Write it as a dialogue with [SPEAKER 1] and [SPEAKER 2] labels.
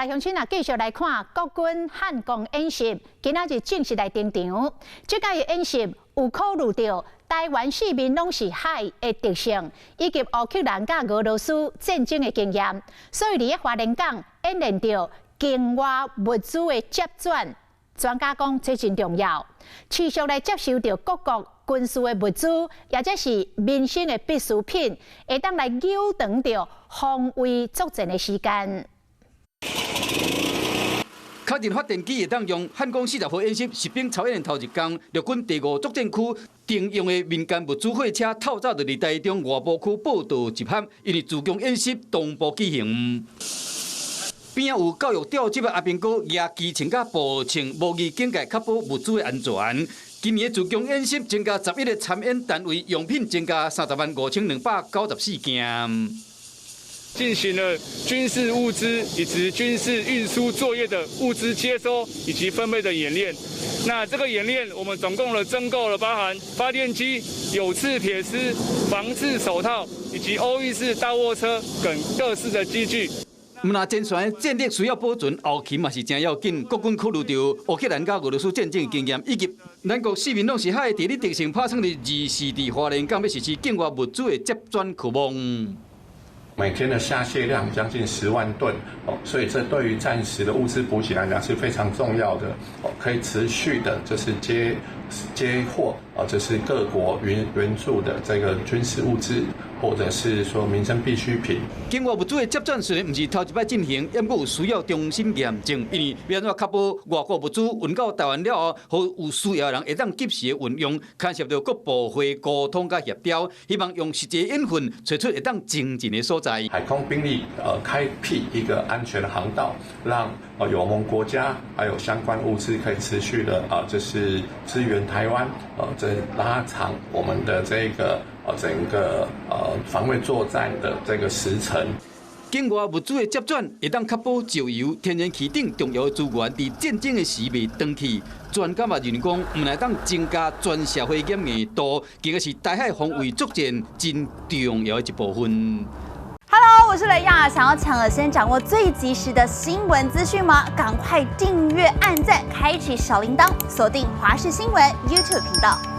[SPEAKER 1] 來鄉親啊，繼續來看國軍漢光演習，今仔日正式來登場。這擺演習有考慮著台灣四面攏是海的特性，以及烏克蘭佮俄羅斯戰爭的經驗，所以佇咧花蓮港演練著境外物資的接轉。專家講這真重要，持續來接收著各國軍事的物資，抑者是民生的必需品，會當來延長著防衛作戰的時間。
[SPEAKER 2] 確認發電機會當用漢光40號演習實兵操演頭一工，陸軍第五作戰區徵用的民間物資貨車透早就佇台中外埔區報到集合，因為自強演習同步舉行。邊仔有教育調職的阿兵哥，舉機槍佮步槍，模擬警戒，確保物資的安全。今年自強演習增加11個參演單位，用品增加305,294件。
[SPEAKER 3] 進行了軍事物資以及軍事運輸作業的物資接收以及分配的演練。那這個演練，我們總共了增購了包含發電機、有刺鐵絲、防刺手套以及歐力式大貨車等各式的機具。
[SPEAKER 2] 毋但前線戰力需要保存，後勤嘛是誠要緊。國軍考慮著烏克蘭佮俄羅斯戰爭經驗，以及咱國四面攏是海的地理特性，拍算佇24佇花蓮港欲實施境外物資的接轉課目。
[SPEAKER 4] 每天的下卸量將近10萬噸，哦，所以這對於戰時的物資補給來講是非常重要的，哦，可以持續的，就是接貨，啊，這是各國援助的這個軍事物資，或者是說民生必需品。
[SPEAKER 2] 境外物資的接轉雖然毋是頭一擺進行，毋過有需要重新驗證，因為欲按怎確保外國物資運到台灣了後，予有需要的人會當及時運用，牽涉著各部會溝通佮協調，希望用實際演訓揣出會當精進的所在。
[SPEAKER 4] 海空兵力，開闢一個安全的航道，讓友盟國家還有相關物資可以持續的啊，就是支援台灣，這拉長我們的這個整個防衛作戰的這個時程。
[SPEAKER 2] 境外物資的接轉，會當確保石油、天然氣等重要資源佇戰爭的時袂斷去。專家嘛認為講，毋但當增加全社會嚴密度，更加是台海防衛作戰真重要的一部分。
[SPEAKER 5] Hello，我是雷亞，想要搶先掌握最及時的新聞資訊嗎？趕快訂閱、按讚、開啟小鈴鐺，鎖定華視新聞 YouTube 頻道。